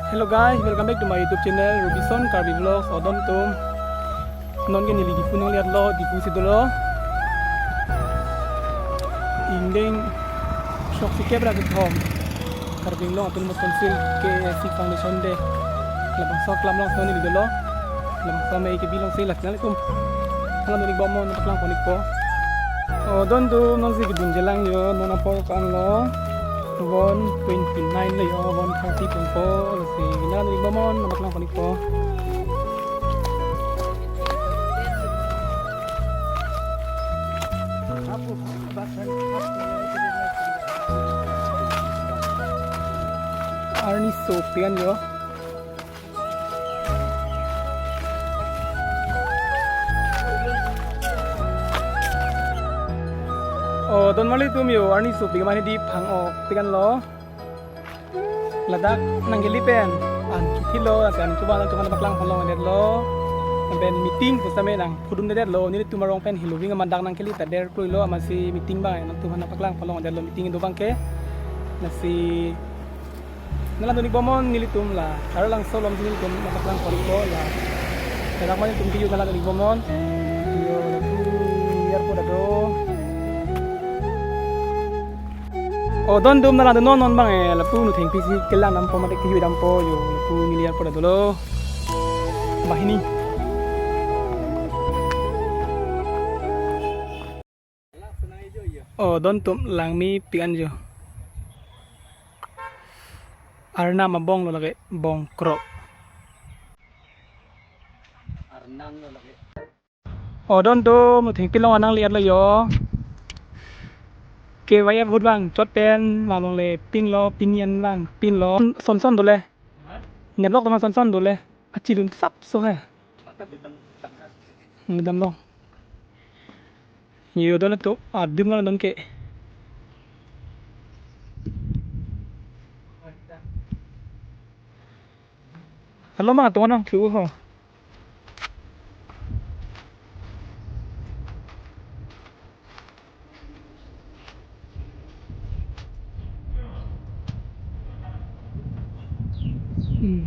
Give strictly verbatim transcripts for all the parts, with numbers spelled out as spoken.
Hello guys, welcome back to my YouTube channel, Robison Karbi Vlogs. O don atum, non ke neli Diphu nangle-etlo, Diphu si dolo. Ingdeng throksi kep ra kethom, Karbi Anglong Autonomous Council, K A A C Foundation Day. Labangso aklam along si neli dolo. Labangso amei kebi along si lasi nanglitum nanglang dun-ik bom non, nangpaklang pon-ikpo. O don atum, non si kedun jelang jo, non apor ko-an lo, one twenty-nine lo jo, one thirty pon po, lasi nanglang dun-ik bom non, nangpaklang pon-ikpo. Arni sopik an jo. O don marli atum jo, arni sopik mane di phang-ok pik an lo. Ladak nangkeli pen an chuthi lo, lasi an chuba nangtum aphan nangpaklang pon longledetlo. Pen meeting pusitame nangpudun-edetlo, nelitum arong pen heloving amat dak nangkeli ta der kroi lo, amatsi meeting abang nangtum aphan nangpaklang pon longledetlo, meeting kedo abang ke. Lasi nanglang dun-ik bom non nelitum la Taralangso along si nelitum nangpaklang pon-ikpo la. Ladak mane nelitum kejut nanglang dun-ik bom non. Jo, lapu airport ado. O don atum, nanglang dun non non abang e, lapu Nuthengpi si kelang dampo mate kejut dampo jo, lapu neli airport adolo. Banghini. O don atum, langmepik an jo. Arnam abong lo lake, bongkrok. O don atum, Nuthengpi along nangle-etlo jo. K Y F vote abang chot pen, malong le pinlo, pini an abang pinlo. Son son dole. Netlok teman son son dole. Achilun sap so he. Ngedam long. Jo don atum, adim lo don ke. Halo ma, tuan nang chu ho. Hmm.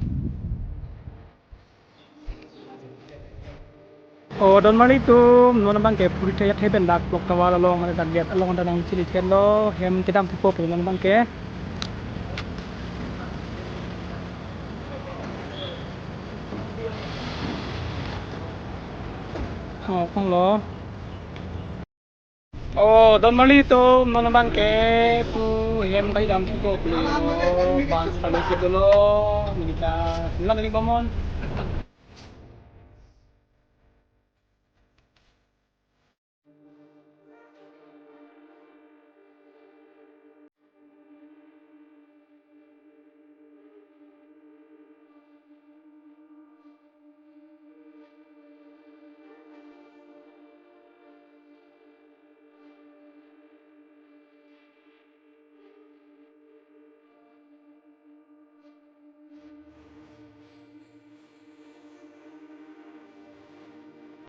O don marli atum, non abang ke Puri Thaya the pen dak Clock Tower along, dak gate along ta nangchili-etlo, hem kedam thupo pu non abang ke. O, kong lo. O don marli atum, non abang ke pu hem kedam thupo pu lo, bang salo ke dolo, neli ta nanglang dun-ik bom non.